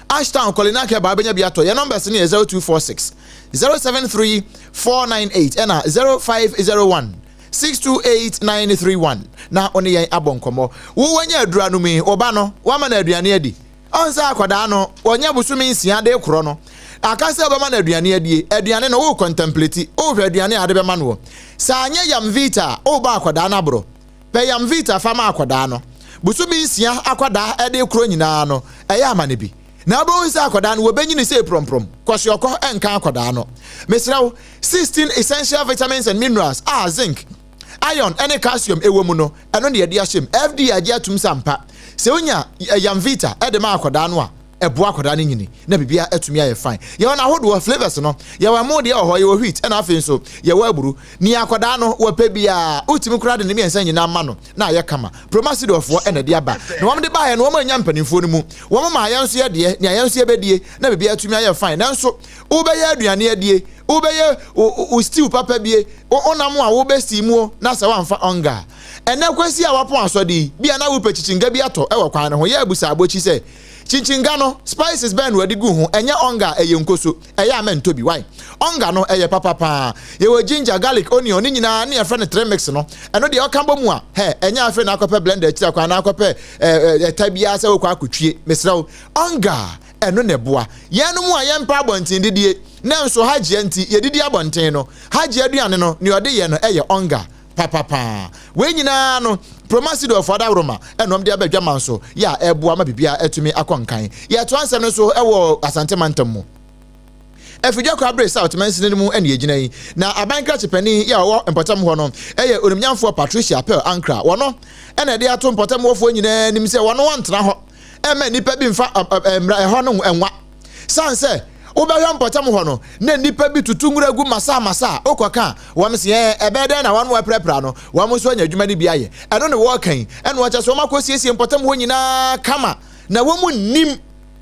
Ashtown Kɔlinak Herbal bɛnya bi atɔ. Yɛn numbers no yɛ 0246 073 498 ɛna 0501 628 931 na wo ne yɛn abɔ nkɔmmɔ. Wo wanya aduru anom yi, wo ba no, woama no aduane adi. Ɔn sɛ akwadaa no, ɔnya bosome nsia de korɔ no, aka sɛ wobɛma no aduane adie. Aduane no, wo contemplate, wohwɛ aduane a wode bɛma noɔ. Sɛ anyɛ Yamvita a, wobɔ akwadaa no aborɔ. Pɛ Yamvita fa ma akwadaa no. Bosome nsia akwadaa de rekorɔ nyinaa no, ɛyɛ ama no bi. Na wobɛhu sɛ akwadaa no wɔbɛnyini sei prɔmprɔm. Kwasiɔkɔ nka akwadaa no. Mesrɛ wo, 16 essential vitamins and minerals a zinc, iron ne calcium wɔ mu no, ɛno na yɛde ahyɛ mu. FDA agye atum sɛ ampa, sɛ wonya Yamvita de ma akwadaa no a, ɛboa akwadaa no nyini na biribiara atumi ayɛ fine. Yɛwɔ no ahodoɔ, flavours no, yɛwɔ ɛmo deɛ wɔ hɔ, yɛwɔ wheat ɛna afei nso yɛwɔ aburu. Nea akwadaa no wɔpɛ biara, wotumi koraa de ne mmiɛnsa nyinaa ma no na ayɛ kama. Promasidorfoɔ ɛna ɛde aba. Na wɔn de baeɛ no, wɔn annya mpanimfoɔ no mu. Wɔn maa yɛn nso yɛ deɛ, nea yɛn nso yɛbɛdie na biribiara atumi ayɛ fine. Nanso wobɛyɛ aduane adie, wobɛyɛ wo stew papa bie, wo nam a wobɛ steam muo na sɛ woamfa ɔnga a. Ɛnɛ Kwasi a wapɔn asɔde yi, bia na wopɛ kyikyinga bi atɔ wɔ kwan no ho, yɛ abusa abɔkyi sɛ, Kyikyinga no, spices bɛn na wɔde gu ho? Ɛnyɛ ɔnga a, ɛyɛ nkoso. Ɛyɛ a mɛntɔ bi. Why? Ɔnga no, ɛyɛ papa paa. Yɛwɔ ginger, garlic, onion, ne nyinaa ne yɛfrɛ no trimix no. Ɛno deɛ ɔka bɔ mu a, hɛ, ɛnyɛ afei na akɔpɛ blender akyiri akwan anaa akɔpɛ ɛta biara sɛ wokɔ akɔtwie. Mesrɛ wo, ɔnga, ɛno na ɛboa. Yɛnom a yɛmpɛ abɔnten didie, nanso Hajia nti yɛdidi abɔnten no, Hajia aduane no, nea ɔde yɛ no yɛ ɔnga. Papapaa. Wei nyinaa no, Promasidorfo adaworoma na wɔde aba adwaman so yɛ a ɛreboa ma biribiara atumi akɔ nkan. Yɛtoa nsɛm no so wɔ Asante mantam mu. Afidwa Kwabre South mansini no mu na yɛgyina yi, na aban krakye panin yɛ a ɔwɔ mpɔtam hɔ no yɛ Onimnyamfoɔ Patricia Apel Ankrah. Wɔno na ɛde ato mpɔtam hɔfoɔ nyinaa anim sɛ wɔno wɔntena hɔ mma nnipa bi mfa mmara ɛhɔ no nwa. San sɛ wobɛhwɛ mpɔtam hɔ no, na nnipa bi tutu nwura gu masaa-masaa a, wokɔka a, wɔn se, Ɛɛ, ɛbɛyɛ dɛn na wɔn a wɔapirapira no, wɔn nso anya adwuma no bi ayɛ? Ɛno ne wɔreka yi. Ɛna wɔkyerɛ sɛ wɔakɔsiesie mpɔtam hɔ nyinaa kama, na wɔn nnim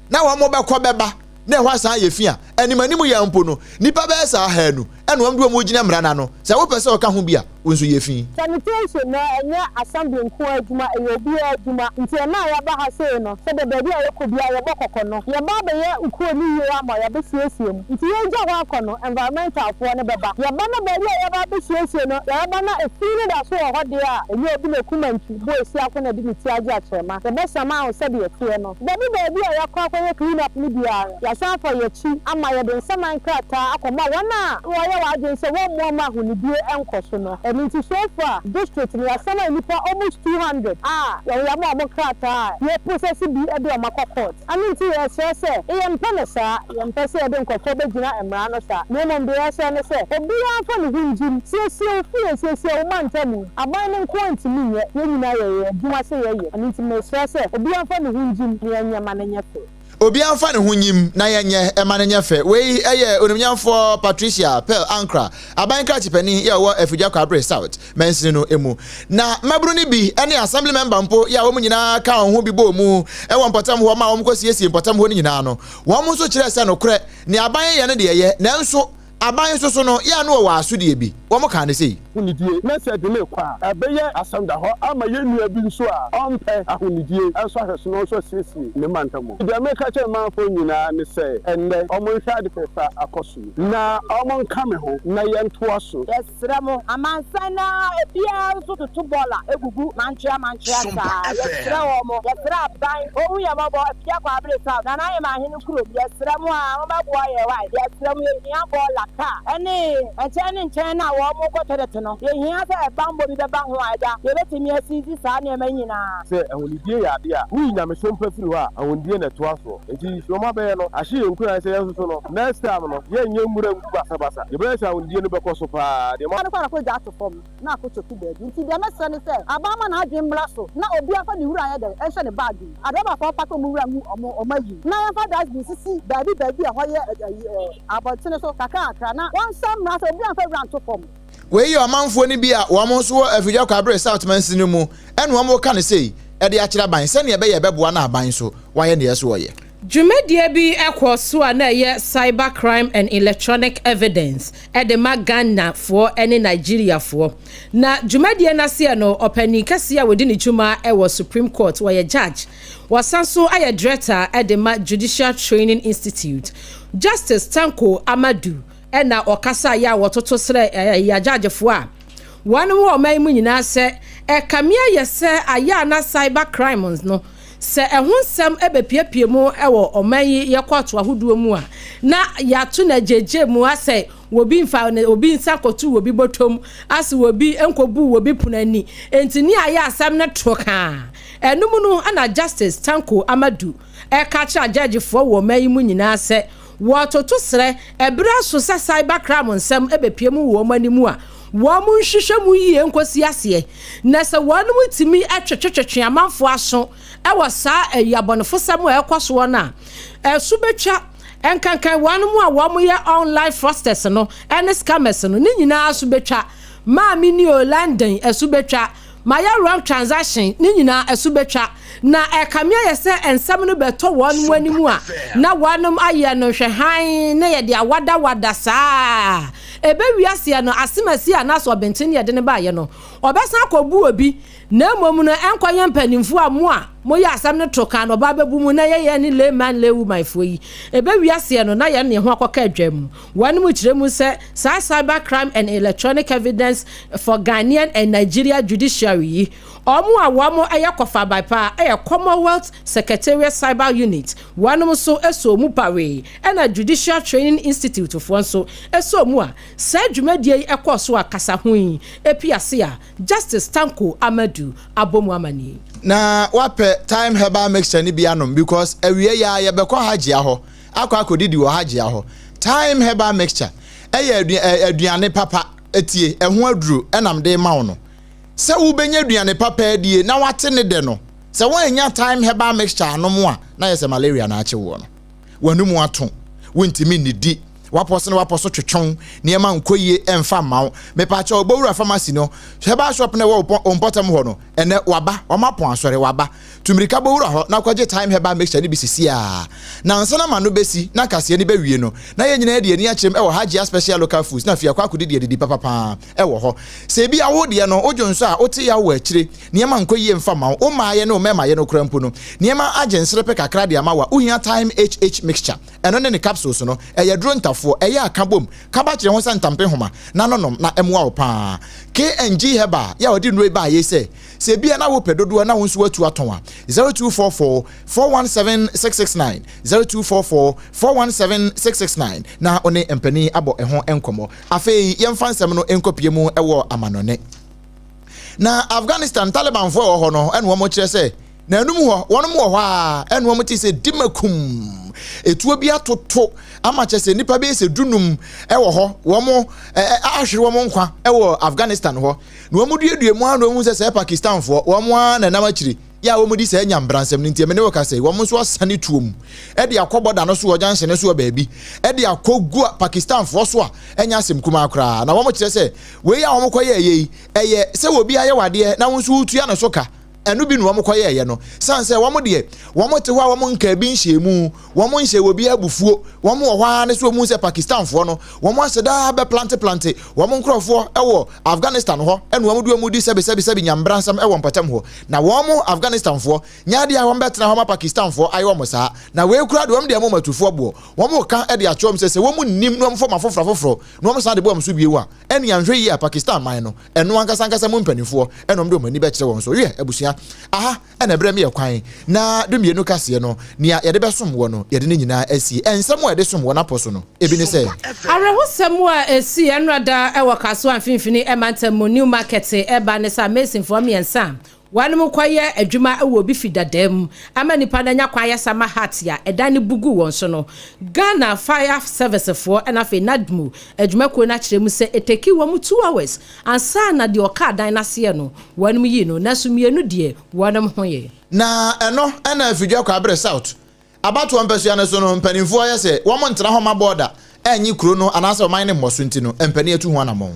na wɔn bɛkɔ bɛba na ɛhɔ asan ayɛ fi a, anim anim yi ara mpo no, nnipa bɛyɛ sɛ ahaanu na wɔn de wɔn gyina mmara no ano. Sɛ wopɛ sɛ ɔka ho bi a, wo nso yɛ fi. Sanitation no ɛnyɛ assembly nko ara adwuma, ɛyɛ obiara adwuma. Nti ɛnnɛ a yɛaba ha sei no, sɛdeɛ baabi a yɛkɔ biara yɛbɔ kɔkɔ no, yɛba abɛyɛ kuro no yie ama yɛabɛsiesie mu. Nti yɛregya hɔ akɔ no, environmental foɔ no bɛba. Yɛba na baabi a yɛreba abɛsiesie no, yɛbɛba na efi no da so wɔ hɔ deɛ a, ɛnyɛ obi na ɛkum antwi, bɔ esiako na ɛde ne ti agye akyerɛma. Yɛbɛsama wo sɛdeɛ ɛteɛ no. Baabi baabi a yɛakɔ akɔyɛ clean up no biara no, yɛasan afa yɛn akyi ama. Ama yɛde nsaman nkrataa akɔma wɔn a wɔyɛ wɔn adwene sɛ wɔmmoa mma ahonidie nkɔ so no. Ɛno nti so far district no yɛasama nnipa almost 200 a yɛama wɔn krataa a yɛprocess bi de wɔn akɔ court. Ɛno nti yɛsrɛ sɛ, yɛmpɛ no saa, yɛmpɛ sɛ yɛde nkurɔfoɔ bɛgyina mmara ano saa, na mmom deɛ yɛsrɛ ne sɛ, obiara mfa ne ho ngyim. Siesie wo fie, siesie wo mantamu. Aban no nko ara ntumi nyɛ, yɛn nyinaa yɛyɛ yɛn adwuma sɛ yɛyɛ. Ɛno nti mesrɛ sɛ, obiara mfa ne ho ngyim na yɛnyɛ ma no nyɛ fɛ. Obiara mfa ne ho nyim na yɛnyɛ ma no nyɛ fɛ. Wei yɛ Onimnyamfoɔ Patricia Pearl Ankrah, aban krakye panin yɛ ɔwɔ Afigya Kwabre South mansini no mu. Na mmabunu no bi ne assembly member mpo yɛ a wɔn nyinaa kaa wɔn ho bi bɔɔ mu wɔ mpɔtam hɔ ma wɔkɔsiesie mpɔtam hɔ no nyinaa no, wɔn nso kyerɛɛ sɛ nokorɛ, nea aban yɛ no deɛ ɛyɛ, nanso aban nso so no, yɛ a na wɔwɔ asodie bi. Wɔkaa no sei. Ahonidie, na sɛ ɛde no rekɔ a, ɛbɛyɛ asɛm da hɔ ama yɛn nua bi nso a ɔmpɛ ahonidie nso ahwɛ so na ɔno nso asiesie ne mantam. Deɛ meka kyerɛ manfoɔ nyinaa ne sɛ, ɛnnɛ wɔnhwɛ ade fɛfɛ a akɔ so yi, na wɔnka me ho na yɛntoa so. Yɛsrɛ mo, amansan no ara obiara nso toto bɔɔla gugu mantwea mantwea saa. Yɛsrɛ wɔn, yɛsrɛ aban, ɔnhu yɛn mmɔbɔ, Afia Kwabere South, Nana Ahemahene kurom, yɛsrɛ mo aa mommɛboa yɛn wai, yɛsrɛ mo, yɛhia bɔɔla, car, ɛne nkyɛn ne nkyɛn no a wɔn kɔ toilet no, yɛhia sɛ bammɔ bi bɛba ho a agya, yɛbɛtumi asisi saa nneɛma yi nyinaa. Sɛ ahonidie yɛ adeɛ a, woyi nyamesom pa firi hɔ a, ahonidie na ɛtoa soɔ. Enti deɛ wɔabɛyɛ no ahye yɛn nkuran sɛ yɛn nso so no, next time no, yɛnyɛ nwura ngu basabasa. Yɛbɛyɛ sɛ ahonidie no bɛkɔ so paa. Deɛ mo. No kɔ na kɔgya ato fam na akɔ choki baabi. Nti deɛ mɛsrɛ ne sɛ aban ma n'adwene mmra so na obiara mfa ne wura nyɛ dɛn nhyɛ ne bag mu. Adrɔbafoɔ mpake wɔn wura ngu wɔn wɔn ayi mu na yɛmfa dustbin sisi baabi baabi a ɛhɔ yɛ ayi ɛɛ abɔntene so kakra kakra na wɔnhyɛ mmara sɛ obiara mfa wura nto fam. Wei yɛ ɔmanfoɔ no bi a wɔn nso wɔ Afigya Kwabre South mansini no mu ɛna wɔn reka no sei de akyerɛ aban sɛnea ɛbɛyɛ ɛbɛboa na aban nso wayɛ nea ɛsɛ ɔyɛ. Dwumadie bi kɔɔ so a na ɛyɛ Cyber Crime and Electronic Evidence de ma Ghanafoɔ ne Nigeriafoɔ. Na dwumadie no aseɛ no, ɔpanin kɛseɛ a ɔdi ne dwuma wɔ Supreme Court, ɔyɛ Judge, ɔsan nso ayɛ Director de ma Judicial Training Institute, Justice Tanko Amadu na ɔkasaeɛ a wɔtoto srɛ agyagyefoɔ a wɔn wɔ ɔman yi mu nyinaa sɛ ɛkame ayɛ sɛ ayɛ a na cyber crime no sɛ ɛho nsɛm bɛpiapia mu wɔ ɔman yi yɛ kɔɔto ahodoɔ mu a na yɛato no agyegye mu asɛ wɔbi mfa obi nsa kɔto wɔbi bɔtɔm asɛ wɔbi nkɔbu wɔbi pono ani enti ne ayɛ asɛm no to kaa ɛno mu no na Justice Tanko Amadu ɛka kyerɛ agyagyefoɔ wɔ ɔman yi mu nyinaa sɛ Wɔtoto srɛ, ɛberɛ aso sɛ cyber crime nsɛm bɛpue mu wɔ wɔn anim a, wɔn nhwehwɛ mu yie nkɔsi aseɛ. Na sɛ wɔnom tumi twetwetwetwe amanfoɔ aso wɔ saa ayi abɔnefosɛm a ɛrekɔ soɔ no a, ɛso bɛtwa. Nkankan wɔnom a wɔn yɛ online fraudsters no ne scammers no, ne nyinaa so bɛtwa. Maame ni o, London, ɛso bɛtwa. Mayɛ wrong transaction, ne nyinaa ɛso bɛtwa. Na ɛkame ayɛ sɛ nsɛm no bɛtɔ wɔnom anim a, na wɔnom ayɛ no hwɛ hann na yɛde awadawada saa. Ɛbɛwie aseɛ no, asemasi anaasɛ ɔbenten ne yɛde no baeɛ no, ɔbɛsan akɔbu obi, na mmom no ɛnkɔyɛ mpanimfoɔ a mo a moyɛ asɛm no to kan na ɔba abɛbu mo na yɛyɛ ne layman laywoman foɔ yi. Ɛbɛwie aseɛ no, na yɛn ne yɛn ho akɔka adwa mu. Wɔnom kyerɛ mu sɛ saa Cyber Crime and Electronic Evidence for Ghanaian and Nigeria Judiciary yi, wɔn a wɔn yɛ kɔfabae paa yɛ Commonwealth Secretariat Cyber Unit, wɔnom nso sɔɔ mu pawee, ɛna Judicial Training Institute foɔ nso sɔɔ mu a saa dwumadie yi kɔɔ so a kasa ho yi pii ase a Justice Tanko Amadu abɔ mu amaneɛ. Na wapɛ thyme herbal mixture no bi anom because awiei yi ara yɛbɛkɔ Hajia hɔ akɔ akɔdidi wɔ Hajia hɔ. Thyme herbal mixture ɛyɛ aduane papa, tie, ɛho aduro ɛna mede rema wo no. Sɛ wobɛnya aduane papa adie na wate ne dɛ no, sɛ woannya thyme herbal mixture anom a, na ayɛ sɛ malaria na akye woɔ no. W'anomu ato, wontumi nnidi, w'apɔ so ne w'apɔ so twetwe wo, nneɛma nkɔ yie ɛmfa mma wo. Mepaakyɛw, bɔ wura pharmacy no, herbal shop no a ɛwɔ wo mpɔtam hɔ no, ɛnnɛ waba, wɔapɔn asɔre, waba. Tu mmirika bɔ wura hɔ na kɔgye thyme herbal mixture no bi sesiaa. Na ansa na m'ano bɛsi na kaseɛ no bɛwie no, na yɛn nyinaa de yɛn ani akyerɛm wɔ Hajia Special Local Foods na afei akɔ akɔdidi adidi papa pa ara wɔ hɔ. Sɛ ebia wo deɛ no, wodwo nso a, wote yaw wɔ akyire, nneɛma nkɔ yie mfa mma wo, wo mmaayɛ ne wo mmarimayɛ no koraa mpo no, nneɛma agye nserepe kakra de ama wo a, wohia Thyme HH Mixture. Ɛno ne ne capsules no. Ɛyɛ aduro ntafo. adɔfoɔ, ɛyɛ a ka bom, ka ba kyerɛ ho sɛ ntampe nhoma, na no nom na ɛmmoa wo paa. KNG Herbal yɛ a ɔde nnuro yi baeɛ yi sɛ, sɛ ebia na wopɛ dodoɔ na wo nso woatu atɔn a, 0244 417 669, 0244 417 669 na wo ne mpanin abɔ ɛho nkɔmmɔ. Afei yɛmfa nsɛm no nkɔpue mu wɔ amanɔne. Na Afghanistan Talibanfoɔ a ɛwɔ hɔ no ɛna wɔn kyerɛ sɛ na anum hɔ wɔn wɔ hɔ a ɛna wɔn te sɛ dimakum etuo bi atoto ama kyerɛ sɛ nnipa bɛyɛ sɛ dunum ɛwɔ hɔ wɔn ahwere wɔn nkwa ɛwɔ Afghanistan hɔ na wɔn duadua mu a na wɔn sɛ sɛ Pakistanfoɔ wɔn a na ɛnam akyire yɛ a wɔn di saa nyambransɛm no nti ɛmɛ ne wɔ kasa yi wɔn nso asane tuo mu ɛde akɔ bɔda no so wɔ junction no so wɔ baabi ɛde akɔ gu Pakistanfoɔ so a ɛnyɛ asɛm kumaa koraa na wɔn kyerɛ sɛ wei a wɔn kɔ yɛ ɛyɛ yi ɛyɛ sɛ obi ayɛ wadeɛ na wɔn nso wotua ne so ka ɛno bi na wɔn kɔ yɛɛyɛ no san sɛ wɔn deɛ wɔn te hɔ a wɔn nka bi nhyɛ mu wɔn nhyɛ wɔ bi abufuo wɔn wɔ hɔ ara ne so wɔn sɛ Pakistanfoɔ no wɔn ahyɛ daa bɛ plante plante wɔn nkorɔfoɔ ɛwɔ Afghanistan hɔ ɛna wɔn de wɔn di sɛbi sɛbi sɛbi nyambransɛm ɛwɔ mpɔtam hɔ na wɔn Afghanistanfoɔ nyɛ adeɛ a wɔn bɛtena hɔ ma Pakistanfoɔ ayɛ wɔn saa na wei kura de wɔn deɛ wɔn atufoɔ boɔ wɔn ka ɛde akyerɛ wɔn sɛ sɛ wɔn nim na wɔn fɔm afoforɔ afoforɔ na wɔn san de bɔ wɔn so bio a ɛne anhwɛ yie a Pakistan man no ɛno ankasa ankasa mu mpanimfoɔ ɛna wɔn de wɔn ani bɛkyerɛ wɔn so. Wiɛ abusua, aha ɛna ɛbrɛ mi yɛ kwan na dumienu kaseɛ no nea yɛde bɛsom wɔ no yɛde ne nyinaa asie. Nsɛm a yɛde som wɔ n'apɔ so no ebi ne sɛ. Awerɛhosɛm a ɛsii ɛnora wɔ Kasoa mfimfini mantam mu New Market ɛba ne sɛ amesinfoɔ mmiɛnsa a wɔnom kɔyɛ adwuma wɔ obi fi dadaa mu ama nipa no anya kwan ayɛ sama hut a ɛdan no bugu wɔn so no. Ghana Fire Service foɔ ɛna afei NADMO adwumakuo no akyerɛ mu sɛ ɛtake wɔn 2 hours ansa na deɛ ɔka dan no aseɛ no wɔnom yi no, nanso mmienu deɛ wɔnom ho yɛ. Na ɛno ɛna Afidwa Kwaabere South abatoɔ mpasua no so no mpanimfoɔ yɛ sɛ wɔn ntena hɔ ma bɔɔda ɛnye kuro no anaasɛ ɔman ne mmɔ so nti no mpanin atu ho anammɔn.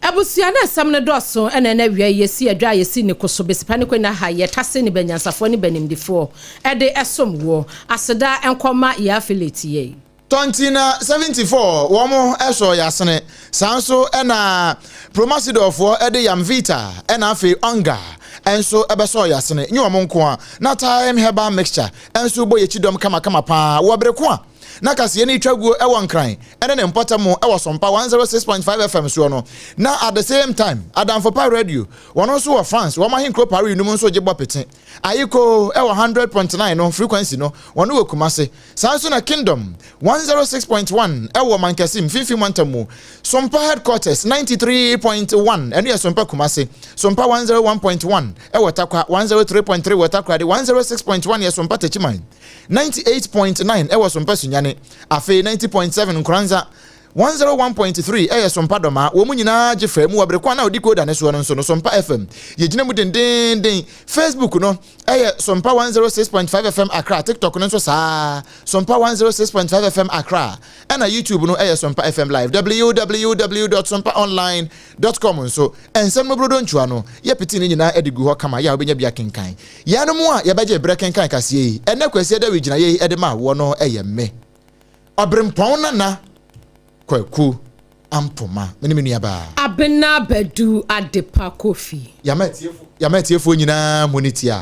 Abusua no asɛm no dɔɔso ɛna ɛna awia yi yɛsi adwa a yɛsi ne koso besipa ne kɔnya ha yɛtase ne banyansafoɔ ne banimdifoɔ ɛde ɛsom woɔ aseda nkɔma yɛ affiliate yɛ. Tɔntina 74 wɔn ɛsɔ yasene saa nso ɛna Promasidɔfoɔ ɛde Yamvita ɛna afei Onga ɛnso ɛbɛsɔ yasene nye wɔn nko a na Time Herbal Mixture ɛnso bɔ yɛkyi dɔm kamakama paa wɔ bere ko a na kaseɛ no twa guo ɛwɔ Nkran ɛne ne mpɔtam ɛwɔ Sɔmpa 106.5 FM soɔ no na at the same time Adamfopa Radio wɔn nso wɔ France wɔn ahenkuro Paris no mu nso gye bɔ pete ayiko ɛwɔ 100.9 no frequency no wɔn wɔ Kumase. Saa nso na Kingdom 106.1 ɛwɔ Mankɛse mfimfini mantam mu, Sompa headquarters 93.1 ɛno yɛ Sompa Kumase, Sompa 101.1 ɛwɔ Takwa, 103.3 wɔ Takoradi, 106.1 yɛ Sompa Techiman, 98.9 ɛwɔ Sompa Sunyane, afei 90.7 Nkoranza, 101.3 ɛyɛ Sompa Dɔmaa. Wɔn mu nyinaa gye faa mu wɔ bere kwan na ɔdi koda ne soɔ no nso no Sompa FM yɛgyina mu dendenden. Facebook no ɛyɛ Sompa 106.5 FM Accra, TikTok no nso saa, Sompa 106.5 FM Accra, ɛna YouTube no ɛyɛ Sompa FM Live, www.sompaonline.com nso ɛnsɛm no brodo ntwua no yɛpete ne nyinaa ɛde gu hɔ kama yɛ a wobɛnya bi akenkan. Yɛn mu a yɛbɛgye berɛ kenkan kaseɛ yi ɛnɛ Kwasia Dawi gyina yei ɛde ma wɔ no ɛyɛ me Ɔberempɔn Nana Kwaku Ampoma, me ne me nuabaa. Abena Badu Adepa Kofi. Yɛama atiefoɔ nyinaa mu ne tia.